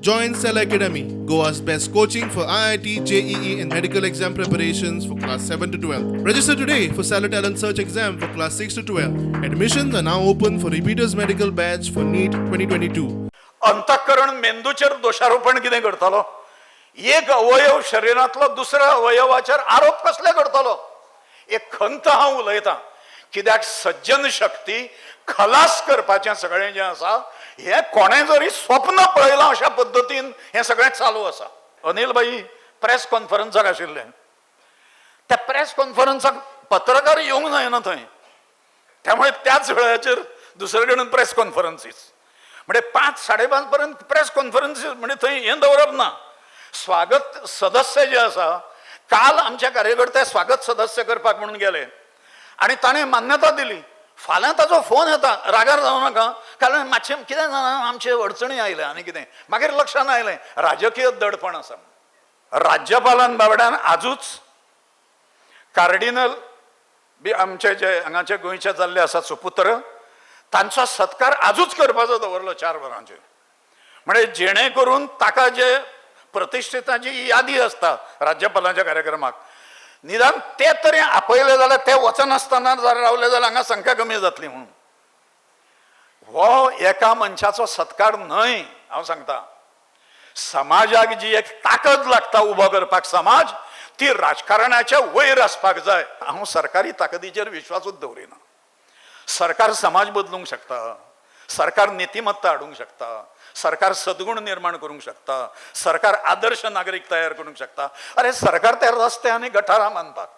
Join Cell Academy, Goa's best coaching for IIT, JEE, and medical exam preparations for class 7 to 12. Register today for Cellar Talent Search exam for class 6 to 12. Admissions are now open for repeaters medical batch for NEET 2022. अंतःकरण मेंदूचेर दोशारोपण कितें करतालो? एक अवयव शरिरांतलो दुसऱ्या अवयवाचेर आरोप कसले करतालो? एक खंत हांव उलयतां, कित्याक सज्जन शक्ती खलास करपाचें सगळें जें आसा हें कोणें जरी स्वप्न पळयलां अशा पद्दतीन हें सगळें चालू आसा. अनिल भाई प्रेस कॉन्फरन्साक आशिल्ले, त्या प्रेस कॉन्फरन्साक पत्रकार येवंक जायना थंय, त्यामुळे त्याच वेळाचेर दुसरे कडेन प्रेस कॉन्फरन्सीस, म्हणजे 5 5:30 पर्यंत प्रेस कॉन्फरन्सीस, म्हणजे थंय हें दवरप ना. स्वागत सदस्य जे आसा, काल आमच्या कार्यकर्ते स्वागत सदस्य करपाक म्हणून गेले आनी ताणें मान्यता दिली. फाल्यां ताचो फोन येता, रागार जावं नाका, कारण मातशें कितें जाणा आमचे अडचणी आयल्या आनी कितें. मागीर लक्षान आयलें राजकीय दडपण आसा. राज्यपालान बाबड्यान आजूच कार्डिनल बी आमचे जे हांगाचे गोंयचे जाल्ले आसात सुपुत्र, तांचो सत्कार आजूच करपाचो दवरलो 4 वरांचेर, म्हणजे जेणे करून ताका जे प्रतिश्ठिताची यादी आसता राज्यपालांच्या कार्यक्रमाक, निदान ते तरी आपयले जाल्यार ते वचनासतना जर रावले जाल्यार हांगा संख्या कमी जातली म्हणून. हो एका मनशाचो सत्कार न्हय, हांव सांगता, समाजाक जी एक ताकद लागता उबो करपाक समाज, ती राजकारणाच्या वयर आसपाक जाय. हांव सरकारी ताकदीचेर विश्वासूच दवरिना. सरकार समाज बदलूंक शकता, सरकार नितिमत्ता हाडूंक शकता, सरकार सद्गुण निर्माण करूंक शकता, सरकार आदर्श नागरीक तयार करूंक शकता. अरे सरकार त्या रस्ते आनी गटारां बांदपाक